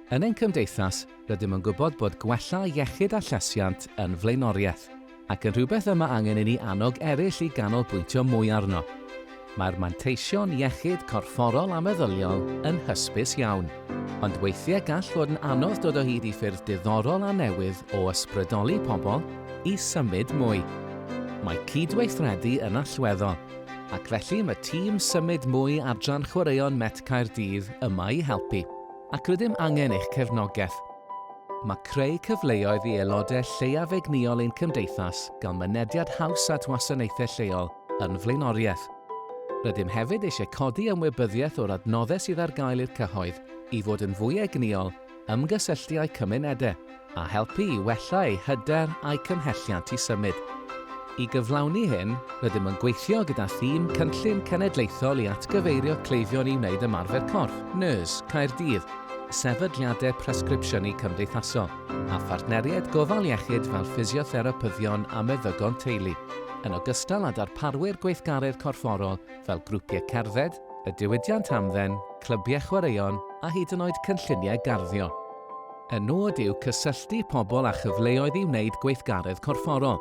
Yn ein cymdeithas, rydym yn gwybod bod gwella iechyd a llesiant yn flaenoriaeth, ac yn rhywbeth y mae angen i ni annog eraill i ganolbwyntio mwy arno. Mae'r manteision iechyd corfforol a meddyliol yn hysbys iawn, ond weithiau gall fod yn anodd dod o hyd i ffyrdd diddorol a newydd o ysbrydoli pobl i symud mwy. Mae cydweithredu yn allweddol, ac felly mae tîm Symud Mwy Adran Chwaraeon Met Caerdydd yma i helpu. Ac rydym angen eich cefnogaeth. Mae creu cyfleoedd i aelodau lleiaf egnïol ein cymdeithas gael mynediad haws at wasanaethau lleol yn flaenoriaeth. Rydym hefyd eisiau codi ymwybyddiaeth o'r adnoddau sydd ar gael i'r cyhoedd i fod yn fwy egnïol, ymgysylltu â'u cymunedau, a helpu i wella eu hyder a'u cymhelliant i symud. I gyflawni hyn, rydym yn gweithio gyda thîm Cynllun Cenedlaethol i Atgyfeirio Cleifion i Wneud Ymarfer Corff, NURS, Caerdydd, sefydliadau presgripsiynu cymdeithasol, a phartneriaid gofal iechyd fel ffisiotherapyddion a meddygon teulu, yn ogystal â darparwyr gweithgaredd corfforol fel grwpiau cerdded, y diwydiant hamdden, clybiau chwaraeon a hyd yn oed cynlluniau garddio. Y nod yw cysylltu pobl â chyfleoedd i wneud gweithgaredd corfforol,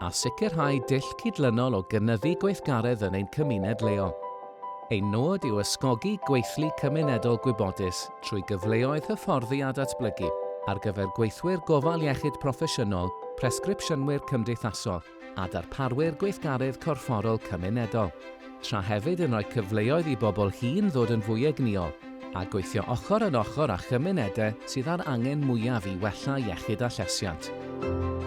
a sicrhau dull cydlynol o gynyddu gweithgaredd yn ein cymuned leol. Ein nod yw ysgogi gweithlu cymunedol gwybodus trwy gyfleoedd hyfforddi a datblygu ar gyfer gweithwyr gofal iechyd proffesiynol, presgripsiynwyr cymdeithasol, a darparwyr gweithgaredd corfforol cymunedol, tra hefyd yn rhoi cyfleoedd i bobl hŷn ddod yn fwy egnïol a gweithio ochr yn ochr â chymunedau sydd â'r angen mwyaf i wella iechyd a llesiant.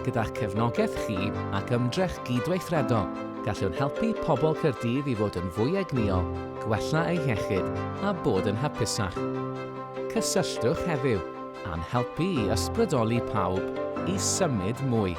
Gyda'ch cefnogaeth chi ac ymdrech gydweithredol, gallwn helpu pobl Caerdydd i fod yn fwy egnïol, gwella eu hiechyd a bod yn hapusach. Cysylltwch heddiw a'n helpu i ysbrydoli pawb i symud mwy.